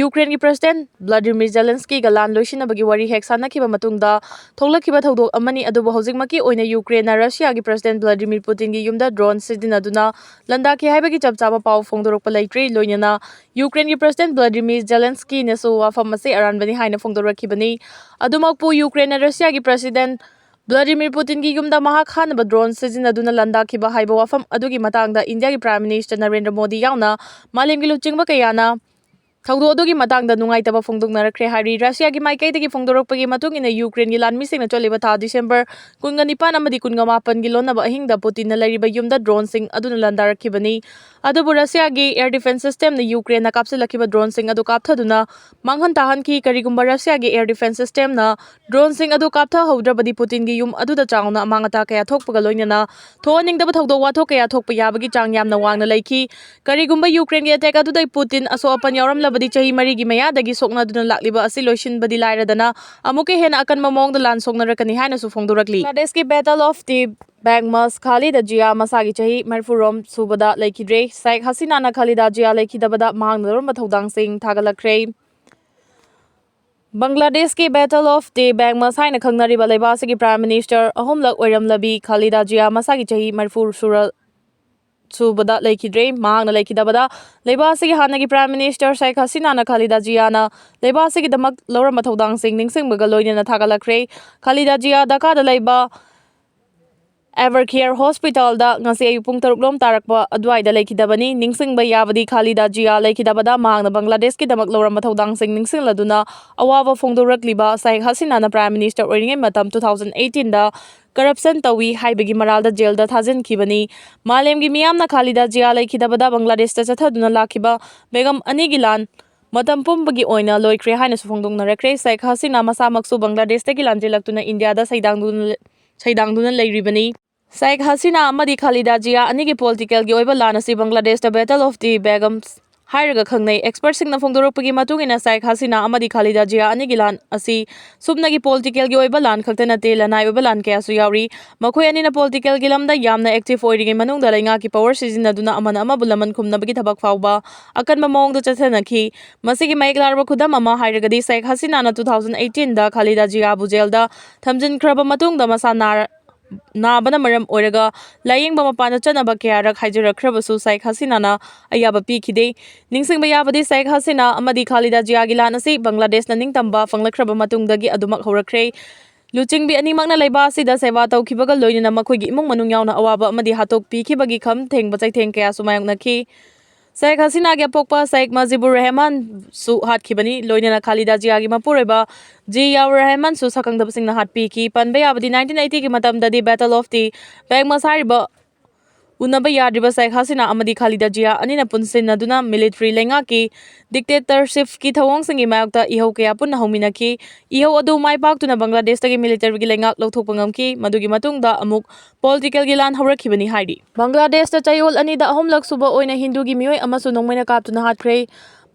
ꯌꯨꯀ꯭ꯔꯦꯟꯒꯤ President Vladimir Zelenskyꯒ ꯂꯥꯟ ꯂꯣꯏꯁꯤꯟꯅꯕꯒꯤ ꯋꯥꯔꯤ ꯍꯦꯛ ꯁꯥꯟꯅꯈꯤꯕ ꯃꯇꯨꯡꯗ ꯊꯣꯛꯂꯛꯈꯤꯕ ꯊꯧꯗꯣꯛ ꯑꯃꯅꯤ꯫ ꯑꯗꯨꯕꯨ ꯍꯧꯖꯤꯛꯃꯛꯀꯤ ꯑꯣꯏꯅ ꯌꯨꯀ꯭ꯔꯦꯟꯅ ꯔꯁꯤꯌꯥꯒꯤ President Vladimir Putinꯒꯤ ꯌꯨꯝꯗ drone ꯁꯤꯖꯤꯟꯅꯗꯨꯅ ꯂꯥꯟꯗꯥꯈꯤ ꯍꯥꯏꯕꯒꯤ ꯆꯞ ꯆꯥꯕ ꯄꯥꯎ ꯐꯣꯡꯗꯣꯔꯛꯄ ꯂꯩꯇ꯭ꯔꯤ꯫ ꯂꯣꯏꯅꯅ ꯌꯨꯀ꯭ꯔꯦꯟꯒꯤ President Vladimir Zelenskyꯅꯁꯨ ꯋꯥꯐꯝ ꯑꯁꯤ ꯑꯔꯥꯟꯕꯅꯤ ꯍꯥꯏꯅ ꯐꯣꯡꯗꯣꯔꯛꯈꯤꯕꯅꯤ꯫ ꯑꯗꯨꯃꯛꯄꯨ, ꯌꯨꯀ꯭ꯔꯦꯟꯅ ꯔꯁꯤꯌꯥꯒꯤ President Vladimir Putinꯒꯤ ꯌꯨꯝꯗ ꯃꯍꯥꯛ ꯍꯥꯟꯅꯕ drone ꯁꯤꯖꯤꯟꯅꯗꯨꯅ ꯂꯥꯟꯗꯥꯈꯤꯕ ꯍꯥꯏꯕ ꯋꯥꯐꯝ ꯑꯗꯨꯒꯤ ꯃꯇꯥꯡꯗ ꯏꯟꯗꯤꯌꯥꯒꯤ Prime Minister ꯅꯔꯦꯟꯗ꯭ꯔ ꯃꯣꯗꯤ ꯌꯥꯎꯅ ꯃꯥꯂꯦꯝꯒꯤ ꯂꯨꯆꯤꯡꯕ ꯀꯌꯥꯅ ꯊꯧꯗꯣꯛ ꯑꯗꯨꯒꯤ ꯃꯇꯥꯡꯗ ꯅꯨꯡꯉꯥꯏꯇꯕ ꯐꯣꯡꯗꯣꯛꯅꯔꯛꯈ꯭ꯔꯦ ꯍꯥꯏꯔꯤ꯫ ꯔꯁꯤꯌꯥꯒꯤ ꯃꯥꯏꯀꯩꯗꯒꯤ ꯐꯣꯡꯗꯣꯔꯛꯄꯒꯤ ꯃꯇꯨꯡ ꯏꯟꯅ, ꯌꯨꯀ꯭ꯔꯦꯟꯒꯤ ꯂꯥꯟꯃꯤꯁꯤꯡꯅ ꯆꯠꯂꯤꯕ ꯊꯥ ꯗꯤꯁꯦꯝꯕꯔ ꯀꯨꯟꯒ ꯅꯤꯄꯥꯟ ꯑꯃꯗꯤ ꯀꯨꯟꯒ ꯃꯥꯄꯟꯒꯤ ꯂꯣꯟꯅꯕ ꯑꯍꯤꯡꯗ ꯄꯨꯇꯤꯟꯅ ꯂꯩꯔꯤꯕ ꯌꯨꯝꯗ droneꯁꯤꯡ ꯑꯗꯨꯅ ꯂꯥꯟꯗꯥꯔꯛꯈꯤꯕꯅꯤ꯫ ꯑꯗꯨꯕꯨ ꯔꯁꯤꯌꯥꯒꯤ air defence systemꯅ ꯌꯨꯀ꯭ꯔꯦꯟꯅ ꯀꯥꯞꯁꯤꯜꯂꯛꯈꯤꯕ droneꯁꯤꯡ ꯑꯗꯨ ꯀꯥꯞꯊꯗꯨꯅ ꯃꯥꯡꯍꯟ ꯇꯥꯍꯟꯈꯤ꯫ ꯀꯔꯤꯒꯨꯝꯕ ꯔꯁꯤꯌꯥꯒꯤ air defence systemꯅ droneꯁꯤꯡ ꯑꯗꯨ ꯀꯥꯞꯊꯍꯧꯗ꯭ꯔꯕꯗꯤ, ꯄꯨꯇꯤꯟꯒꯤ ꯌꯨꯝ ꯑꯗꯨꯗ ꯆꯥꯎꯅ ꯑꯃꯥꯡ ꯑꯇꯥ ꯀꯌꯥ ꯊꯣꯛꯄꯒ ꯂꯣꯏꯅꯅ ꯊꯣꯛꯍꯟꯅꯤꯡꯗꯕ ꯊꯧꯗꯣꯛ ꯋꯥꯊꯣꯛ ꯀꯌꯥ ꯊꯣꯛꯄ ꯌꯥꯕꯒꯤ ꯆꯥꯡ ꯌꯥꯝꯅ ꯋꯥꯡꯅ ꯂꯩꯈꯤ꯫ ꯀꯔꯤꯒꯨꯝꯕ ꯌꯨꯀ꯭ꯔꯦꯟꯒꯤ attack ꯑꯗꯨꯗ ꯄꯨꯇꯤꯟ ꯑꯁꯣꯛ ꯑꯄꯟ ꯌꯥꯎꯔꯝꯂꯕꯗꯤ, ꯆꯍꯤ ꯃꯔꯤꯒꯤ ꯃꯌꯥꯗꯒꯤ ꯁꯣꯛꯅꯗꯨꯅ ꯂꯥꯛꯂꯤꯕ ꯑꯁꯤ ꯂꯣꯏꯁꯤꯟꯕꯗꯤ ꯂꯥꯏꯔꯗꯅ, ꯑꯃꯨꯛꯀ ꯍꯦꯟꯅ ꯑꯀꯟꯕ ꯃꯑꯣꯡꯗ ꯂꯥꯟ ꯁꯣꯛꯅꯔꯛꯀꯅꯤ ꯍꯥꯏꯅꯁꯨ ꯐꯣꯡꯗꯣꯔꯛꯂꯤ꯫ ꯕꯪꯒ꯭ꯂꯥꯗꯦꯁꯀꯤ Battle of the Bagmas, ꯈꯥꯂꯤꯗꯥ ꯖꯤꯌꯥ ꯃꯁꯥꯒꯤ ꯆꯍꯤ ꯃꯔꯤꯐꯨ ꯔꯣꯝ ꯁꯨꯕꯗ ꯂꯩꯈꯤꯗ꯭ꯔꯦ꯫ ꯁꯥꯏꯈ ꯍꯁꯤꯅꯥꯅ ꯈꯥꯂꯤꯗꯥ ꯖꯤꯌꯥ ꯂꯩꯈꯤꯗꯕꯗ ꯃꯍꯥꯛꯅ ꯂꯧꯔꯝꯕ ꯊꯧꯗꯥꯡꯁꯤꯡ ꯊꯥꯒꯠꯂꯛꯈ꯭ꯔꯦ꯫ ꯕꯪꯒ꯭ꯂꯥꯗꯦꯁꯀꯤ Battle of the Bagmas ꯍꯥꯏꯅ ꯈꯪꯅꯔꯤꯕ ꯂꯩꯕꯥꯛ ꯑꯁꯤꯒꯤ Prime Minister ꯑꯍꯨꯝꯂꯛ ꯑꯣꯏꯔꯝꯂꯕꯤ ꯈꯥꯂꯤꯗꯥ ꯖꯤꯌꯥ ꯃꯁꯥꯒꯤ ꯆꯍꯤ ꯃꯔꯤꯐꯨ ꯁꯨꯔ-, ꯁꯨꯕꯗ ꯂꯩꯈꯤꯗ꯭ꯔꯦ꯫ ꯃꯍꯥꯛꯅ ꯂꯩꯈꯤꯗꯕꯗ ꯂꯩꯕꯥꯛ ꯑꯁꯤꯒꯤ ꯍꯥꯟꯅꯒꯤ Prime Minister ꯁꯦꯈ ꯍꯁꯤꯅꯥꯅ ꯈꯥꯂꯤꯗꯥ ꯖꯤꯌꯥꯅ ꯂꯩꯕꯥꯛ ꯑꯁꯤꯒꯤꯗꯃꯛ ꯂꯧꯔꯝꯕ ꯊꯧꯗꯥꯡꯁꯤꯡ ꯅꯤꯡꯁꯤꯡꯕꯒ ꯂꯣꯏꯅꯅ ꯊꯥꯒꯠꯂꯛꯈ꯭ꯔꯦ꯫ ꯈꯥꯂꯤꯗꯥ ꯖꯤꯌꯥ ꯙꯥꯀꯥꯗ ꯂꯩꯕ Evercare Hospitalꯗ ꯉꯁꯤ ꯑꯌꯨꯛ ꯄꯨꯡ ꯇꯔꯨꯛ ꯂꯣꯝ ꯇꯥꯔꯛꯄ ꯑꯗꯨꯋꯥꯏꯗ ꯂꯩꯈꯤꯗꯕꯅꯤ꯫ ꯅꯤꯡꯁꯤꯡꯕ ꯌꯥꯕꯗꯤ ꯈꯥꯂꯤꯗꯥ ꯖꯤꯌꯥ ꯂꯩꯈꯤꯗꯕꯗ ꯃꯍꯥꯛꯅ ꯕꯪꯒ꯭ꯂꯥꯗꯦꯁꯀꯤꯗꯃꯛ ꯂꯧꯔꯝꯕ ꯊꯧꯗꯥꯡꯁꯤꯡ ꯅꯤꯡꯁꯤꯡꯂꯗꯨꯅ ꯑꯋꯥꯕ ꯐꯣꯡꯗꯣꯔꯛꯂꯤꯕ ꯁꯦꯈ ꯍꯁꯤꯅꯥꯅ Prime Minister ꯑꯣꯏꯔꯤꯉꯩ ꯃꯇꯝ two thousand eighteenꯗ corruption ꯇꯧꯏ ꯍꯥꯏꯕꯒꯤ ꯃꯔꯥꯜꯗ ꯖꯦꯜꯗ ꯊꯥꯖꯤꯟꯈꯤꯕꯅꯤ꯫ ꯃꯥꯂꯦꯝꯒꯤ ꯃꯤꯌꯥꯝꯅ ꯈꯥꯂꯤꯗꯥ ꯖꯤꯌꯥ ꯂꯩꯈꯤꯗꯕꯗ ꯕꯪꯒ꯭ꯂꯥꯗꯦꯁꯇ ꯆꯠꯊꯗꯨꯅ ꯂꯥꯛꯈꯤꯕ ꯕꯦꯒꯝ ꯑꯅꯤꯒꯤ ꯂꯥꯟ ꯃꯇꯝ ꯄꯨꯝꯕꯒꯤ ꯑꯣꯏꯅ ꯂꯣꯏꯈ꯭ꯔꯦ ꯍꯥꯏꯅꯁꯨ ꯐꯣꯡꯗꯣꯛꯅꯔꯛꯈ꯭ꯔꯦ꯫ ꯁꯦꯈ ꯍꯁꯤꯅꯥ ꯃꯁꯥꯃꯛꯁꯨ ꯕꯪꯒ꯭ꯂꯥꯗꯦꯁꯇꯒꯤ ꯂꯥꯟꯖꯦꯜꯂꯛꯇꯨꯅ ꯏꯟꯗꯤꯌꯥꯗ ꯁꯩꯗꯥꯡꯗꯨꯅ ꯁꯩꯗꯥꯡꯗꯨꯅ ꯂꯩꯔꯤꯕꯅꯤ꯫ ꯁꯦꯈ ꯍꯁꯤꯅꯥ ꯑꯃꯗꯤ ꯈꯥꯂꯤꯗꯥ ꯖꯤꯌꯥ ꯑꯅꯤꯒꯤ political ꯒꯤ ꯑꯣꯏꯕ ꯂꯥꯟ ꯑꯁꯤ Battle of the Begums ꯍꯥꯏꯔꯒ ꯈꯪꯅꯩ꯫ Expert ꯁꯤꯡꯅ ꯐꯣꯡꯗꯣꯔꯛꯄꯒꯤ ꯃꯇꯨꯡ ꯏꯟꯅ, ꯁꯦꯈ ꯍꯁꯤꯅꯥ ꯑꯃꯗꯤ ꯈꯥꯂꯤꯗꯥ ꯖꯤꯌꯥ ꯑꯅꯤꯒꯤ ꯂꯥꯟ ꯑꯁꯤ ꯁꯨꯞꯅꯒꯤ political ꯒꯤ ꯑꯣꯏꯕ ꯂꯥꯟ ꯈꯛꯇ ꯅꯠꯇꯦ, ꯂꯅꯥꯏ ꯑꯣꯏꯕ ꯂꯥꯟ ꯀꯌꯥꯁꯨ ꯌꯥꯎꯔꯤ꯫ ꯃꯈꯣꯏ ꯑꯅꯤꯅ political ꯒꯤ ꯂꯝꯗ ꯌꯥꯝꯅ active ꯑꯣꯏꯔꯤꯉꯩ ꯃꯅꯨꯡꯗ ꯂꯩꯉꯥꯛꯀꯤ power ꯁꯤꯖꯤꯟꯅꯗꯨꯅ ꯑꯃꯅ ꯑꯃꯕꯨ ꯂꯃꯟ ꯈꯨꯝꯅꯕꯒꯤ ꯊꯕꯛ ꯐꯥꯎꯕ ꯑꯀꯟꯕ ꯃꯑꯣꯡꯗ ꯆꯠꯊꯅꯈꯤ꯫ ꯃꯁꯤꯒꯤ ꯃꯌꯦꯛ ꯂꯥꯔꯕ ꯈꯨꯗꯝ ꯑꯃ ꯍꯥꯏꯔꯒꯗꯤ, ꯁꯦꯈ ꯍꯁꯤꯅꯥꯅ two thousand eighteenꯗ ꯈꯥꯂꯤꯗꯥ ꯖꯤꯌꯥꯕꯨ ꯖꯦꯜꯗ ꯊꯝꯖꯤꯟꯈ꯭ꯔꯕ ꯃꯇꯨꯡꯗ ꯃꯁꯥ ꯅꯥꯔ-, ꯅꯥꯕꯅ ꯃꯔꯝ ꯑꯣꯏꯔꯒ ꯂꯥꯌꯦꯡꯕ ꯃꯄꯥꯟꯗ ꯆꯠꯅꯕ ꯀꯌꯥꯔꯛ ꯍꯥꯏꯖꯔꯛꯈ꯭ꯔꯕꯁꯨ ꯁꯦꯈ ꯍꯁꯤꯅꯥꯅ ꯑꯌꯥꯕ ꯄꯤꯈꯤꯗꯦ꯫ ꯅꯤꯡꯁꯤꯡꯕ ꯌꯥꯕꯗꯤ, ꯁꯦꯈ ꯍꯁꯤꯅꯥ ꯑꯃꯗꯤ ꯈꯥꯂꯤꯗꯥ ꯖꯤꯌꯥꯒꯤ ꯂꯥꯟ ꯑꯁꯤ ꯕꯪꯒ꯭ꯂꯥꯗꯦꯁꯅ ꯅꯤꯡꯇꯝꯕ ꯐꯪꯂꯛꯈ꯭ꯔꯕ ꯃꯇꯨꯡꯗꯒꯤ ꯑꯗꯨꯃꯛ ꯍꯧꯔꯛꯈ꯭ꯔꯦ꯫ ꯂꯨꯆꯤꯡꯕꯤ ꯑꯅꯤꯃꯛꯅ ꯂꯩꯕꯥꯛ ꯑꯁꯤꯗ ꯁꯦꯕꯥ ꯇꯧꯈꯤꯕꯒ ꯂꯣꯏꯅꯅ ꯃꯈꯣꯏꯒꯤ ꯏꯃꯨꯡ ꯃꯅꯨꯡ ꯌꯥꯎꯅ ꯑꯋꯥꯕ ꯑꯃꯗꯤ ꯍꯥꯠꯇꯣꯛꯄꯤꯈꯤꯕꯒꯤ ꯈꯝ ꯊꯦꯡꯕ ꯆꯩꯊꯦꯡ ꯀꯌꯥꯁꯨ ꯃꯥꯌꯣꯛꯅꯈꯤ꯫ ꯁꯦꯈ ꯍꯁꯤꯅꯥꯒꯤ ꯑꯄꯣꯛꯄ ꯁꯦꯈ ꯃꯖꯤꯕꯨꯔ ꯔꯍꯃꯥꯟꯁꯨ ꯍꯥꯠꯈꯤꯕꯅꯤ꯫ ꯂꯣꯏꯅꯅ ꯈꯥꯂꯤꯗꯥ ꯖꯤꯌꯥꯒꯤ ꯃꯄꯨꯔꯣꯏꯕ ꯖꯤꯌꯥꯎꯔ ꯔꯍꯃꯥꯟꯁꯨ ꯁꯛꯈꯪꯗꯕꯁꯤꯡꯅ ꯍꯥꯠꯄꯤꯈꯤ꯫ ꯄꯟꯕ ꯌꯥꯕꯗꯤ, nineteen eightyꯒꯤ ꯃꯇꯝꯗꯗꯤ Battle of the Begums ꯍꯥꯏꯔꯤꯕ ꯎꯅꯕ ꯌꯥꯗ꯭ꯔꯤꯕ ꯁꯦꯈ ꯍꯁꯤꯅꯥ ꯑꯃꯗꯤ ꯈꯥꯂꯤꯗꯥ ꯖꯤꯌꯥ ꯑꯅꯤꯅ ꯄꯨꯟꯁꯤꯟꯅꯗꯨꯅ military ꯂꯩꯉꯥꯛꯀꯤ dictatorshipꯀꯤ ꯊꯧꯑꯣꯡꯁꯤꯡꯒꯤ ꯃꯥꯌꯣꯛꯇ ꯏꯍꯧ ꯀꯌꯥ ꯄꯨꯟꯅ ꯍꯧꯃꯤꯟꯅꯈꯤ꯫ ꯏꯍꯧ ꯑꯗꯨ ꯃꯥꯏ ꯄꯥꯛꯇꯨꯅ ꯕꯪꯒ꯭ꯂꯥꯗꯦꯁꯇꯒꯤ militaryꯒꯤ ꯂꯩꯉꯥꯛ ꯂꯧꯊꯣꯛꯄ ꯉꯝꯈꯤ꯫ ꯃꯗꯨꯒꯤ ꯃꯇꯨꯡꯗ ꯑꯃꯨꯛ political ꯒꯤ ꯂꯥꯟ ꯍꯧꯔꯛꯈꯤꯕꯅꯤ ꯍꯥꯏꯔꯤ꯫ ꯕꯪꯒ꯭ꯂꯥꯗꯦꯁꯇ ꯆꯌꯣꯜ ꯑꯅꯤꯗ ꯑꯍꯨꯝꯂꯛ ꯁꯨꯕ ꯑꯣꯏꯅ ꯍꯤꯟꯗꯨꯒꯤ ꯃꯤꯑꯣꯏ ꯑꯃꯁꯨ ꯅꯣꯡꯃꯩꯅ ꯀꯥꯞꯇꯨꯅ ꯍꯥꯠꯈ꯭ꯔꯦ꯫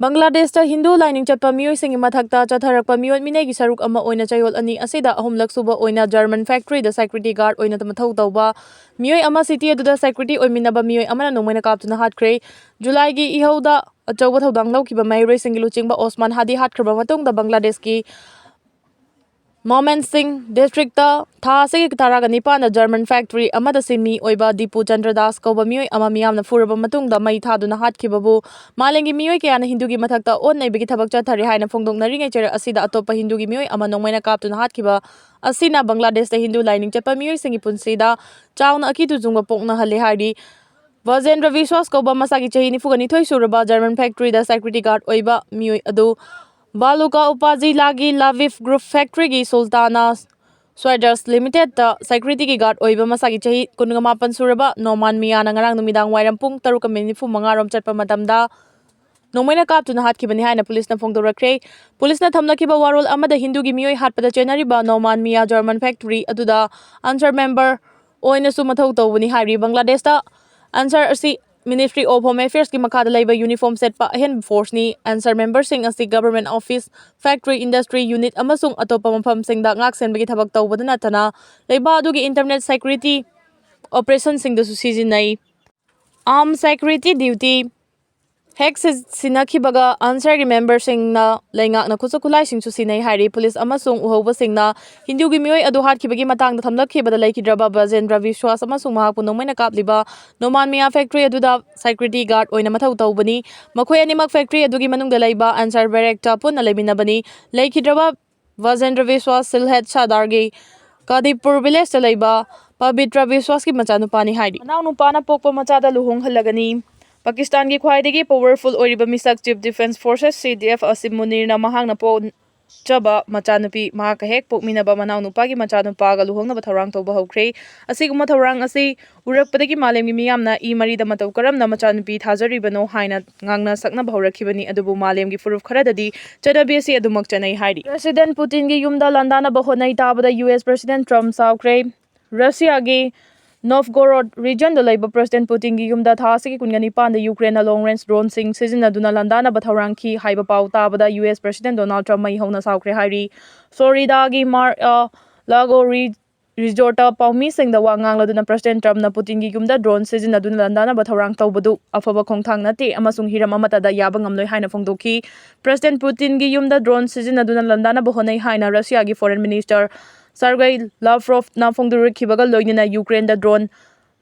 ꯕꯪꯒ꯭ꯂꯥꯗꯦꯁꯇ ꯍꯤꯟꯗꯨ ꯂꯥꯏꯅꯤꯡ ꯆꯠꯄ ꯃꯤꯑꯣꯏꯁꯤꯡꯒꯤ ꯃꯊꯛꯇ ꯆꯠꯊꯔꯛꯄ ꯃꯤꯑꯣꯠ ꯃꯤꯅꯩꯒꯤ ꯁꯔꯨꯛ ꯑꯃ ꯑꯣꯏꯅ ꯆꯌꯣꯜ ꯑꯅꯤ ꯑꯁꯤꯗ ꯑꯍꯨꯝꯂꯛ ꯁꯨꯕ ꯑꯣꯏꯅ German factoryꯗ security guard ꯑꯣꯏꯅ ꯃꯊꯧ ꯇꯧꯕ ꯃꯤꯑꯣꯏ ꯑꯃ city ꯑꯗꯨꯗ security ꯑꯣꯏꯃꯤꯟꯅꯕ ꯃꯤꯑꯣꯏ ꯑꯃꯅ ꯅꯣꯡꯃꯩꯅ ꯀꯥꯞꯇꯨꯅ ꯍꯥꯠꯈ꯭ꯔꯦ꯫ ꯖꯨꯂꯥꯏꯒꯤ ꯏꯍꯧꯗ ꯑꯆꯧꯕ ꯊꯧꯗꯥꯡ ꯂꯧꯈꯤꯕ ꯃꯍꯩꯔꯣꯏꯁꯤꯡꯒꯤ ꯂꯨꯆꯤꯡꯕ ꯑꯣꯁꯃꯥꯟ ꯍꯥꯗꯤ ꯍꯥꯠꯈ꯭ꯔꯕ ꯃꯇꯨꯡꯗ ꯕꯪꯒ꯭ꯂꯥꯗꯦꯁꯀꯤ ꯃꯣꯃꯦꯟ ꯁꯤꯡ ꯗꯤꯁꯇ꯭ꯔꯤꯛꯇ ꯊꯥ ꯑꯁꯤꯒꯤ ꯇꯔꯥꯒ ꯅꯤꯄꯥꯟꯗ ꯖꯔꯃꯟ ꯐꯦꯛꯇꯔꯤ ꯑꯃꯗ ꯁꯤꯟꯃꯤ ꯑꯣꯏꯕ ꯗꯤꯄꯨ ꯆꯟꯗ꯭ꯔ ꯗꯥꯁ ꯀꯧꯕ ꯃꯤꯑꯣꯏ ꯑꯃ ꯃꯤꯌꯥꯝꯅ ꯐꯨꯔꯕ ꯃꯇꯨꯡꯗ ꯃꯩ ꯊꯥꯗꯨꯅ ꯍꯥꯠꯈꯤꯕꯕꯨ ꯃꯥꯂꯦꯝꯒꯤ ꯃꯤꯑꯣꯏ ꯀꯌꯥꯅ ꯍꯤꯟꯗꯨꯒꯤ ꯃꯊꯛꯇ ꯑꯣꯠ ꯅꯩꯕꯒꯤ ꯊꯕꯛ ꯆꯠꯊꯔꯤ ꯍꯥꯏꯅ ꯐꯣꯡꯗꯣꯛꯅꯔꯤꯉꯩ ꯆꯩꯔꯛ ꯑꯁꯤꯗ ꯑꯇꯣꯞꯄ ꯍꯤꯟꯗꯨꯒꯤ ꯃꯤꯑꯣꯏ ꯑꯃ ꯅꯣꯡꯃꯩꯅ ꯀꯥꯞꯇꯨꯅ ꯍꯥꯠꯈꯤꯕ ꯑꯁꯤꯅ ꯕꯪꯒ꯭ꯂꯥꯗꯦꯁꯇ ꯍꯤꯟꯗꯨ ꯂꯥꯏꯅꯤꯡ ꯆꯠꯄ ꯃꯤꯑꯣꯏꯁꯤꯡꯒꯤ ꯄꯨꯟꯁꯤꯗ ꯆꯥꯎꯅ ꯑꯀꯤꯕ ꯆꯨꯡꯕ ꯄꯣꯛꯅꯍꯜꯂꯦ ꯍꯥꯏꯔꯤ꯫ ꯕꯖꯦꯟꯗ꯭ꯔ ꯕꯤꯁ꯭ꯋꯥꯁ ꯀꯧꯕ ꯃꯁꯥꯒꯤ ꯆꯍꯤ ꯅꯤꯐꯨꯒ ꯅꯤꯊꯣꯏ ꯁꯨꯔꯕ ꯖꯔꯃꯟ ꯐꯦꯛꯇꯔꯤꯗ ꯁꯦꯀ꯭ꯌꯨꯔꯤꯇꯤ ꯒꯥꯔꯗ ꯑꯣꯏꯕ ꯃꯤꯑꯣꯏ ꯑꯗꯨ ꯕꯥꯂꯨꯀꯥ ꯎꯄꯥꯖꯤꯂꯥꯒꯤ ꯂꯥꯚꯤꯐ ꯒ꯭ꯔꯨꯞ ꯐꯦꯛꯇꯔꯤꯒꯤ ꯁꯨꯜꯇꯥꯅꯥ ꯁ꯭ꯋꯦꯗꯔꯁ ꯂꯤꯃꯤꯇꯦꯗꯇ ꯁꯦꯀ꯭ꯌꯨꯔꯤꯇꯤꯒꯤ ꯒꯥꯔꯗ ꯑꯣꯏꯕ ꯃꯁꯥꯒꯤ ꯆꯍꯤ ꯀꯨꯟꯒ ꯃꯥꯄꯟ ꯁꯨꯔꯕ ꯅꯣꯃꯥꯟ ꯃꯤꯌꯥꯅ ꯉꯔꯥꯡ ꯅꯨꯃꯤꯗꯥꯡ ꯋꯥꯏꯔꯝ ꯄꯨꯡ ꯇꯔꯨꯛꯀ ꯃꯤꯅꯤꯠ ꯅꯤꯐꯨ ꯃꯉꯥ ꯔꯣꯝ ꯆꯠꯄ ꯃꯇꯝꯗ ꯅꯣꯡꯃꯩꯅ ꯀꯥꯞꯇꯨꯅ ꯍꯥꯠꯈꯤꯕꯅꯤ ꯍꯥꯏꯅ ꯄꯨꯂꯤꯁꯅ ꯐꯣꯡꯗꯣꯔꯛꯈ꯭ꯔꯦ꯫ ꯄꯨꯂꯤꯁꯅ ꯊꯝꯂꯛꯈꯤꯕ ꯋꯥꯔꯣꯜ ꯑꯃꯗ ꯍꯤꯟꯗꯨꯒꯤ ꯃꯤꯑꯣꯏ ꯍꯥꯠꯄꯗ ꯆꯦꯟꯅꯔꯤꯕ ꯅꯣꯃꯥꯟ ꯃꯤꯌꯥ ꯖꯔꯃꯟ ꯐꯦꯛꯇꯔꯤ ꯑꯗꯨꯗ ꯑꯟꯁꯔ ꯃꯦꯝꯕꯔ ꯑꯣꯏꯅꯁꯨ ꯃꯊꯧ ꯇꯧꯕꯅꯤ ꯍꯥꯏꯔꯤ꯫ ꯕꯪꯒ꯭ꯂꯥꯗꯦꯁꯇ ꯑꯟꯁꯔ ꯑꯁꯤ Ministry of Home Affairsꯀꯤ ꯃꯈꯥꯗ ꯂꯩꯕ ꯌꯨꯅꯤꯐꯣꯔꯝ ꯁꯦꯠꯄ ꯑꯍꯦꯟꯕ ꯐꯣꯔꯁꯅꯤ꯫ ꯑꯟꯁꯔ ꯃꯦꯝꯕꯔꯁꯤꯡ ꯑꯁꯤ government office, factory, industry unit ꯑꯃꯁꯨꯡ ꯑꯇꯣꯞꯄ ꯃꯐꯝꯁꯤꯡꯗ ꯉꯥꯛꯁꯦꯟꯕꯒꯤ ꯊꯕꯛ ꯇꯧꯕꯗ ꯅꯠꯇꯅ ꯂꯩꯕꯥꯛ ꯑꯗꯨꯒꯤ ꯏꯟꯇꯔꯅꯦꯜ ꯁꯦꯀ꯭ꯌꯨꯔꯤꯇꯤ ꯑꯣꯄꯔꯦꯁꯟꯁꯤꯡꯗꯁꯨ ꯁꯤꯖꯤꯟꯅꯩ꯫ ꯑꯥꯔꯝ ꯁꯦꯀ꯭ꯌꯨꯔꯤꯇꯤ ꯗ꯭ꯌꯨꯇꯤ ꯍꯦꯛ ꯁꯤ-, ꯁꯤꯟꯅꯈꯤꯕꯒ ꯑꯟꯁꯔꯒꯤ ꯃꯦꯝꯕꯔꯁꯤꯡꯅ ꯂꯩꯉꯥꯛꯅ ꯈꯨꯠꯁꯨ ꯈꯨꯠꯂꯥꯏꯁꯤꯡꯁꯨ ꯁꯤꯖꯤꯟꯅꯩ ꯍꯥꯏꯔꯤ꯫ ꯄꯨꯂꯤꯁ ꯑꯃꯁꯨꯡ ꯎꯍꯧꯕꯁꯤꯡꯅ ꯍꯤꯟꯗꯨꯒꯤ ꯃꯤꯑꯣꯏ ꯑꯗꯨ ꯍꯥꯠꯈꯤꯕꯒꯤ ꯃꯇꯥꯡꯗ ꯊꯝꯂꯛꯈꯤꯕꯗ ꯂꯩꯈꯤꯗ꯭ꯔꯕ ꯕꯖꯦꯟꯗ꯭ꯔ ꯕꯤꯁ꯭ꯋꯥꯁ ꯑꯃꯁꯨꯡ ꯃꯍꯥꯛꯄꯨ ꯅꯣꯡꯃꯩꯅ ꯀꯥꯞꯂꯤꯕ ꯅꯣꯃꯥꯟ ꯃꯤꯌꯥ ꯐꯦꯛꯇꯔꯤ ꯑꯗꯨꯗ ꯁꯦꯀ꯭ꯌꯨꯔꯤꯇꯤ ꯒꯥꯔꯗ ꯑꯣꯏꯅ ꯃꯊꯧ ꯇꯧꯕꯅꯤ꯫ ꯃꯈꯣꯏ ꯑꯅꯤꯃꯛ ꯐꯦꯛꯇꯔꯤ ꯑꯗꯨꯒꯤ ꯃꯅꯨꯡꯗ ꯂꯩꯕ ꯑꯟꯁꯔ ꯕꯦꯔꯦꯛꯇ ꯄꯨꯟꯅ ꯂꯩꯃꯤꯟꯅꯕꯅꯤ꯫ ꯂꯩꯈꯤꯗ꯭ꯔꯕ ꯕꯖꯦꯟꯗ꯭ꯔ ꯕꯤꯁ꯭ꯋꯥꯁ ꯁꯤꯜꯍꯦꯠ ꯁꯥꯗꯥꯔꯒꯤ ꯀꯥꯗꯤꯄꯨꯔ ꯚꯤꯂꯦꯖꯇ ꯂꯩꯕ ꯄꯕꯤꯇ꯭ꯔ ꯕꯤꯁ꯭ꯋꯥꯁꯀꯤ ꯃꯆꯥꯅꯨꯄꯥꯅꯤ ꯍꯥꯏꯔꯤ꯫ ꯃꯅꯥꯎꯅꯨꯄꯥꯅ ꯄꯣꯛꯄ ꯃꯆꯥꯗ ꯂꯨꯍꯣꯡꯍꯜꯂꯒꯅꯤ꯫ ꯄꯥꯀꯤꯁꯇꯥꯟꯒꯤ ꯈ꯭ꯋꯥꯏꯗꯒꯤ ꯄꯥꯋꯔꯐꯨꯜ ꯑꯣꯏꯔꯤꯕ ꯃꯤꯁꯛ ꯆꯤꯐ ꯗꯤꯐꯦꯟꯁ ꯐꯣꯔꯁꯦꯁ, ꯁꯤ ꯗꯤ ꯑꯦꯐ, ꯑꯁꯤꯝ ꯃꯨꯅꯤꯔꯅ ꯃꯍꯥꯛꯅ ꯄꯣꯛꯆꯕ ꯃꯆꯥꯅꯨꯄꯤ, ꯃꯍꯥꯛꯀ ꯍꯦꯛ ꯄꯣꯛꯃꯤꯟꯅꯕ ꯃꯅꯥꯎꯅꯨꯄꯥꯒꯤ ꯃꯆꯥꯅꯨꯄꯥꯒ ꯂꯨꯍꯣꯡꯅꯕ ꯊꯧꯔꯥꯡ ꯇꯧꯕ ꯍꯧꯈ꯭ꯔꯦ꯫ ꯑꯁꯤꯒꯨꯝꯕ ꯊꯧꯔꯥꯡ ꯑꯁꯤ ꯎꯔꯛꯄꯗꯒꯤ ꯃꯥꯂꯦꯝꯒꯤ ꯃꯤꯌꯥꯝꯅ ꯏ ꯃꯔꯤꯗ ꯃꯇꯧ ꯀꯔꯝꯅ ꯃꯆꯥꯅꯨꯄꯤ ꯊꯥꯖꯔꯤꯕꯅꯣ ꯍꯥꯏꯅ ꯉꯥꯡꯅ ꯁꯛꯅꯕ ꯍꯧꯔꯛꯈꯤꯕꯅꯤ, ꯑꯗꯨꯕꯨ ꯃꯥꯂꯦꯝꯒꯤ ꯐꯨꯔꯨꯞ ꯈꯔꯗꯗꯤ ꯆꯠꯅꯕꯤ ꯑꯁꯤ ꯑꯗꯨꯃꯛ ꯆꯠꯅꯩ ꯍꯥꯏꯔꯤ꯫ ꯄ꯭ꯔꯦꯁꯤꯗꯦꯟꯠ ꯄꯨꯇꯤꯟꯒꯤ ꯌꯨꯝꯗ ꯂꯥꯟꯗꯥꯅꯕ ꯍꯣꯠꯅꯩ ꯇꯥꯕꯗ ꯌꯨ ꯑꯦꯁ ꯄ꯭ꯔꯦꯁꯤꯗꯦꯟꯠ ꯇ꯭ꯔꯝꯞ ꯁꯥꯎꯈ꯭ꯔꯦ꯫ ꯔꯁꯤꯌꯥꯒꯤ ꯅꯣꯚꯒꯣꯔꯣꯗ ꯔꯤꯖꯟꯗ ꯂꯩꯕ ꯄ꯭ꯔꯦꯁꯤꯗꯦꯟꯠ ꯄꯨꯇꯤꯟꯒꯤ ꯌꯨꯝꯗ ꯊꯥ ꯑꯁꯤꯒꯤ ꯀꯨꯟꯒ ꯅꯤꯄꯥꯟꯗ ꯌꯨꯀ꯭ꯔꯦꯟꯅ ꯂꯣꯡ ꯔꯦꯟꯖ ꯗ꯭ꯔꯣꯟꯁꯤꯡ ꯁꯤꯖꯤꯟꯅꯗꯨꯅ ꯂꯥꯟꯗꯥꯅꯕ ꯊꯧꯔꯥꯡꯈꯤ ꯍꯥꯏꯕ ꯄꯥꯎ ꯇꯥꯕꯗ ꯌꯨ ꯑꯦꯁ ꯄ꯭ꯔꯦꯁꯤꯗꯦꯟꯠ ꯗꯣꯅꯥꯜꯗ ꯇ꯭ꯔꯝꯞ ꯃꯩ ꯍꯧꯅ ꯁꯥꯎꯈ꯭ꯔꯦ ꯍꯥꯏꯔꯤ꯫ ꯐ꯭ꯂꯣꯔꯤꯗꯥꯒꯤ ꯃꯥꯔ-, ꯑ, ꯂꯥꯒꯣ ꯔꯤ-, ꯔꯤꯖꯣꯔꯠꯇ ꯄꯥꯎꯃꯤꯁꯤꯡꯗ ꯋꯥ ꯉꯥꯡꯂꯗꯨꯅ ꯄ꯭ꯔꯁꯤꯗꯦꯟ ꯇ꯭ꯔꯝꯞꯅ ꯄꯨꯇꯤꯟꯒꯤ ꯌꯨꯝꯗ ꯗ꯭ꯔꯣꯟ ꯁꯤꯖꯤꯟꯅꯗꯨꯅ ꯂꯥꯟꯗꯥꯅꯕ ꯊꯧꯔꯥꯡ ꯇꯧꯕꯗꯨ ꯑꯐꯕ ꯈꯣꯡꯊꯥꯡ ꯅꯠꯇꯦ ꯑꯃꯁꯨꯡ ꯍꯤꯔꯝ ꯑꯃꯠꯇꯗ ꯌꯥꯕ ꯉꯝꯂꯣꯏ ꯍꯥꯏꯅ ꯐꯣꯡꯗꯣꯛꯈꯤ꯫ ꯄ꯭ꯔꯁꯤꯗꯦꯟ ꯄꯨꯇꯤꯟꯒꯤ ꯌꯨꯝꯗ ꯗ꯭ꯔꯣꯟ ꯁꯤꯖꯤꯟꯅꯗꯨꯅ ꯂꯥꯟꯗꯥꯅꯕ ꯍꯣꯠꯅꯩ ꯍꯥꯏꯅ ꯔꯁꯤꯌꯥꯒꯤ ꯐꯣꯔꯦꯟ ꯃꯤꯅꯤꯁꯇꯔ ꯁꯥꯔꯒꯩ ꯂꯥꯚ꯭ꯔꯣꯚꯅ ꯐꯣꯡꯗꯣꯔꯛꯈꯤꯕꯒ ꯂꯣꯏꯅꯅ ꯌꯨꯀ꯭ꯔꯦꯟꯗ ꯗ꯭ꯔꯣꯟ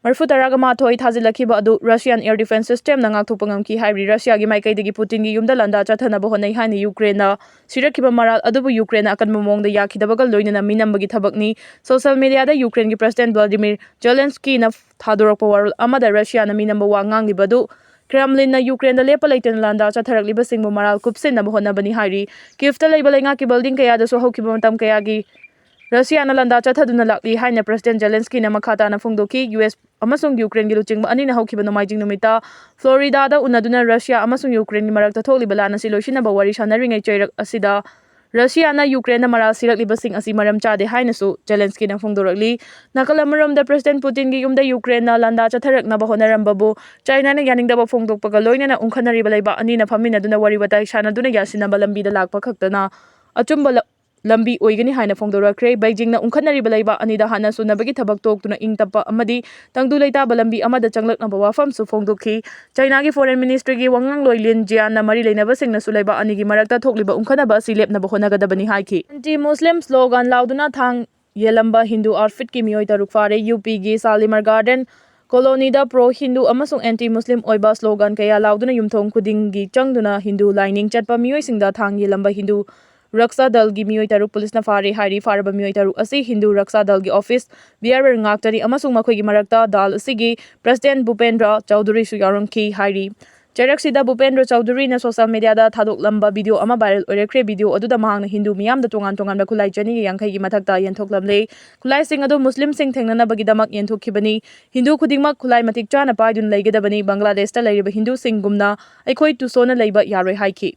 ꯃꯔꯤꯐꯨ ꯇꯔꯥꯒ ꯃꯥꯊꯣꯏ ꯊꯥꯖꯤꯜꯂꯛꯈꯤꯕ ꯑꯗꯨ ꯔꯁꯤꯌꯥꯟ ꯑꯦꯌꯔ ꯗꯤꯐꯦꯟꯁ ꯁꯤꯁꯇꯦꯝꯅ ꯉꯥꯛꯊꯣꯛꯄ ꯉꯝꯈꯤ ꯍꯥꯏꯔꯤ꯫ ꯔꯁꯤꯌꯥꯒꯤ ꯃꯥꯏꯀꯩꯗꯒꯤ ꯄꯨꯇꯤꯟꯒꯤ ꯌꯨꯝꯗ ꯂꯥꯟꯗꯥ ꯆꯠꯊꯅꯕ ꯍꯣꯠꯅꯩ ꯍꯥꯏꯅ ꯌꯨꯀ꯭ꯔꯦꯟꯅ ꯁꯤꯔꯛꯈꯤꯕ ꯃꯔꯥꯜ ꯑꯗꯨꯕꯨ ꯌꯨꯀ꯭ꯔꯦꯟꯅ ꯑꯀꯟꯕ ꯃꯑꯣꯡꯗ ꯌꯥꯈꯤꯗꯕꯒ ꯂꯣꯏꯅꯅ ꯃꯤꯅꯝꯕꯒꯤ ꯊꯕꯛꯅꯤ꯫ ꯁꯣꯁꯤꯌꯦꯜ ꯃꯤꯗꯤꯌꯥꯗ ꯌꯨꯀ꯭ꯔꯦꯟꯒꯤ ꯄ꯭ꯔꯁꯤꯗꯦꯟ ꯚ꯭ꯂꯥꯗꯤꯃꯤꯔ ꯖꯦꯂꯦꯟꯁꯀꯤꯅ ꯊꯥꯗꯣꯔꯛꯄ ꯋꯥꯔꯣꯜ ꯑꯃꯗ ꯔꯁꯤꯌꯥꯅ ꯃꯤꯅꯝꯕ ꯋꯥ ꯉꯥꯡꯂꯤꯕ ꯑꯗꯨ ꯀ꯭ꯔꯦꯝꯂꯤꯟꯅ ꯌꯨꯀ꯭ꯔꯦꯟꯗ ꯂꯦꯞꯄ ꯂꯩꯇꯅ ꯂꯥꯟꯗꯥ ꯆꯠꯊꯔꯛꯂꯤꯕꯁꯤꯡꯕꯨ ꯃꯔꯥꯜ ꯀꯨꯞꯁꯤꯟꯅꯕ ꯍꯣꯠꯅꯕꯅꯤ ꯍꯥꯏꯔꯤ꯫ ꯀꯤꯐꯇ ꯂꯩꯕ ꯂꯩꯉꯥꯛꯀꯤ ꯕꯤꯜꯗꯤꯡ ꯀꯌꯥꯗꯁꯨ ꯍꯧꯈꯤꯕ ꯃꯇꯝ ꯀꯌꯥꯒꯤ ꯔꯁꯤꯌꯥꯅ ꯂꯥꯟꯗꯥ ꯆꯠꯊꯗꯨꯅ ꯂꯥꯛꯂꯤ ꯍꯥꯏꯅ ꯄ꯭ꯔꯁꯤꯗꯦꯟ ꯖꯦꯂꯦꯟꯁꯀꯤꯅ ꯃꯈꯥ ꯇꯥꯅ ꯐꯣꯡꯗꯣꯛꯈꯤ꯫ ꯌꯨ ꯑꯦꯁ ꯑꯃꯁꯨꯡ ꯌꯨꯀ꯭ꯔꯦꯟꯒꯤ ꯂꯨꯆꯤꯡꯕ ꯑꯅꯤꯅ ꯍꯧꯈꯤꯕ ꯅꯣꯡꯃꯥꯏꯖꯤꯡ ꯅꯨꯃꯤꯠꯇ ꯐ꯭ꯂꯣꯔꯤꯗꯥꯗ ꯎꯅꯗꯨꯅ ꯔꯁꯤꯌꯥ ꯑꯃꯁꯨꯡ ꯌꯨꯀ꯭ꯔꯦꯟꯒꯤ ꯃꯔꯛꯇ ꯊꯣꯛꯂꯤꯕ ꯂꯥꯟ ꯑꯁꯤ ꯂꯣꯏꯁꯤꯟꯅꯕ ꯋꯥꯔꯤ ꯁꯥꯟꯅꯔꯤꯉꯩ ꯆꯩꯔꯛ ꯑꯁꯤꯗ ꯔꯁꯤꯌꯥꯅ ꯌꯨꯀ꯭ꯔꯦꯟꯗ ꯃꯔꯥꯜ ꯁꯤꯔꯛꯂꯤꯕꯁꯤꯡ ꯑꯁꯤ ꯃꯔꯝ ꯆꯥꯗꯦ ꯍꯥꯏꯅꯁꯨ ꯖꯦꯂꯦꯟꯁꯀꯤꯅ ꯐꯣꯡꯗꯣꯔꯛꯂꯤ꯫ ꯅꯥꯀꯜ ꯑꯃꯔꯣꯝꯗ ꯄ꯭ꯔꯁꯤꯗꯦꯟ ꯄꯨꯇꯤꯟꯒꯤ ꯌꯨꯝꯗ ꯌꯨꯀ꯭ꯔꯦꯟꯅ ꯂꯥꯟꯗꯥ ꯆꯠꯊꯔꯛꯅꯕ ꯍꯣꯠꯅꯔꯝꯕꯕꯨ ꯆꯥꯏꯅꯥꯅ ꯌꯥꯅꯤꯡꯗꯕ ꯐꯣꯡꯗꯣꯛꯄꯒ ꯂꯣꯏꯅꯅ ꯎꯪꯈꯠꯅꯔꯤꯕ ꯂꯩꯕꯥꯛ ꯑꯅꯤꯅ ꯐꯝꯃꯤꯟꯅꯗꯨꯅ ꯋꯥꯔꯤ ꯋꯥꯇꯥꯏ ꯁꯥꯟꯅꯗꯨꯅ ꯌꯥꯁꯤꯟꯅꯕ ꯂꯝꯕꯤꯗ ꯂꯥꯛꯄ ꯈꯛꯇꯅ ꯑꯆꯨꯝꯕ ꯂ-, ꯂꯝꯕꯤ ꯑꯣꯏꯒꯅꯤ ꯍꯥꯏꯅ ꯐꯣꯡꯗꯣꯔꯛꯈ꯭ꯔꯦ꯫ ꯕꯩꯖꯤꯡꯅ ꯎꯪꯈꯠꯅꯔꯤꯕ ꯂꯩꯕꯥꯛ ꯑꯅꯤꯗ ꯍꯥꯟꯅ ꯁꯨꯅꯕꯒꯤ ꯊꯕꯛ ꯇꯣꯛꯇꯨꯅ ꯏꯪ ꯇꯞꯄ ꯑꯃꯗꯤ ꯇꯪꯗꯨ ꯂꯩꯇꯥꯕ ꯂꯝꯕꯤ ꯑꯃꯗ ꯆꯪꯂꯛꯅꯕ ꯋꯥꯐꯝꯁꯨ ꯐꯣꯡꯗꯣꯛꯈꯤ꯫ ꯆꯥꯏꯅꯥꯒꯤ ꯐꯣꯔꯦꯟ ꯃꯤꯅꯤꯁꯇ꯭ꯔꯤꯒꯤ ꯋꯥꯉꯥꯡꯂꯣꯏ ꯂꯤꯟ ꯖꯤꯌꯥꯟꯅ ꯃꯔꯤ ꯂꯩꯅꯕꯁꯤꯡꯅꯁꯨ ꯂꯩꯕꯥꯛ ꯑꯅꯤꯒꯤ ꯃꯔꯛꯇ ꯊꯣꯛꯂꯤꯕ ꯎꯪꯈꯠꯅꯕ ꯑꯁꯤ ꯂꯦꯞꯅꯕ ꯍꯣꯠꯅꯒꯗꯕꯅꯤ ꯍꯥꯏꯈꯤ꯫ ꯑꯦꯟꯇꯤ ꯃꯨꯁꯂꯤꯝ ꯁ꯭ꯂꯣꯒꯥꯟ ꯂꯥꯎꯗꯨꯅ ꯊꯥꯡ ꯌꯦꯜꯂꯝꯕ ꯍꯤꯟꯗꯨ ꯑꯥꯎꯠꯐꯤꯠꯀꯤ ꯃꯤꯑꯣꯏ ꯇꯔꯨꯛ ꯐꯥꯔꯦ꯫ ꯌꯨ ꯄꯤꯒꯤ ꯁꯥꯂꯤꯃꯔ ꯒꯥꯔꯗꯦꯟ ꯀꯣꯂꯣꯅꯤꯗ ꯄ꯭ꯔꯣ ꯍꯤꯟꯗꯨ ꯑꯃꯁꯨꯡ ꯑꯦꯟꯇꯤ ꯃꯨꯁꯂꯤꯝ ꯑꯣꯏꯕ ꯁ꯭ꯂꯣꯒꯥꯟ ꯀꯌꯥ ꯂꯥꯎꯗꯨꯅ ꯌꯨꯝꯊꯣꯡ ꯈꯨꯗꯤꯡꯒꯤ ꯆꯪꯗꯨꯅ ꯍꯤꯟꯗꯨ ꯂꯥꯏꯅꯤꯡ ꯆꯠꯄ ꯃꯤꯑꯣꯏꯁꯤꯡꯗ ꯊꯥꯡ ꯌꯦꯜꯂꯝꯕ ꯍꯤꯟꯗꯨ ꯔꯛꯁꯥ ꯗꯜꯒꯤ ꯃꯤꯑꯣꯏ ꯇꯔꯨꯛ ꯄꯨꯂꯤꯁꯅ ꯐꯥꯔꯦ ꯍꯥꯏꯔꯤ꯫ ꯐꯥꯔꯕ ꯃꯤꯑꯣꯏ ꯇꯔꯨꯛ ꯑꯁꯤ ꯍꯤꯟꯗꯨ ꯔꯛꯁꯥ ꯗꯜꯒꯤ ꯑꯣꯐꯤꯁ ꯕꯤꯌꯥꯔ ꯉꯥꯛꯇꯅꯤ ꯑꯃꯁꯨꯡ ꯃꯈꯣꯏꯒꯤ ꯃꯔꯛꯇ ꯗꯜ ꯑꯁꯤꯒꯤ ꯄ꯭ꯔꯁꯤꯗꯦꯟ ꯚꯨꯄꯦꯟꯗ꯭ꯔ ꯆꯧꯙꯨꯔꯤꯁꯨ ꯌꯥꯎꯔꯝꯈꯤ ꯍꯥꯏꯔꯤ꯫ ꯆꯩꯔꯛꯁꯤꯗ ꯚꯨꯄꯦꯟꯗ꯭ꯔ ꯆꯧꯙꯨꯔꯤꯅ ꯁꯣꯁꯤꯌꯦꯜ ꯃꯤꯗꯤꯌꯥꯗ ꯊꯥꯗꯣꯛꯂꯝꯕ ꯚꯤꯗꯤꯑꯣ ꯑꯃ ꯚꯥꯏꯔꯦꯜ ꯑꯣꯏꯔꯛꯈ꯭ꯔꯦ꯫ ꯚꯤꯗꯤꯑꯣ ꯑꯗꯨꯗ ꯃꯍꯥꯛꯅ ꯍꯤꯟꯗꯨ ꯃꯤꯌꯥꯝꯗ ꯇꯣꯉꯥꯟ ꯇꯣꯉꯥꯟꯕ ꯈꯨꯠꯂꯥꯏ ꯆꯅꯤꯒ ꯌꯥꯡꯈꯩꯒꯤ ꯃꯊꯛꯇ ꯌꯦꯟꯊꯣꯛꯂꯝꯂꯦ꯫ ꯈꯨꯠꯂꯥꯏꯁꯤꯡ ꯑꯗꯨ ꯃꯨꯁꯂꯤꯝꯁꯤꯡ ꯊꯦꯡꯅꯅꯕꯒꯤꯗꯃꯛ ꯌꯦꯟꯊꯣꯛꯈꯤꯕꯅꯤ꯫ ꯍꯤꯟꯗꯨ ꯈꯨꯗꯤꯡꯃꯛ ꯈꯨꯠꯂꯥꯏ ꯃꯇꯤꯛ ꯆꯥꯅ ꯄꯥꯏꯗꯨꯅ ꯂꯩꯒꯗꯕꯅꯤ꯫ ꯕꯪꯒ꯭ꯂꯥꯗꯦꯁꯇ ꯂꯩꯔꯤꯕ ꯍꯤꯟꯗꯨꯁꯤꯡꯒꯨꯝꯅ ꯑꯩꯈꯣꯏ ꯇꯨꯁꯣꯟꯅ ꯂꯩꯕ ꯌꯥꯔꯣꯏ ꯍꯥꯏꯈꯤ꯫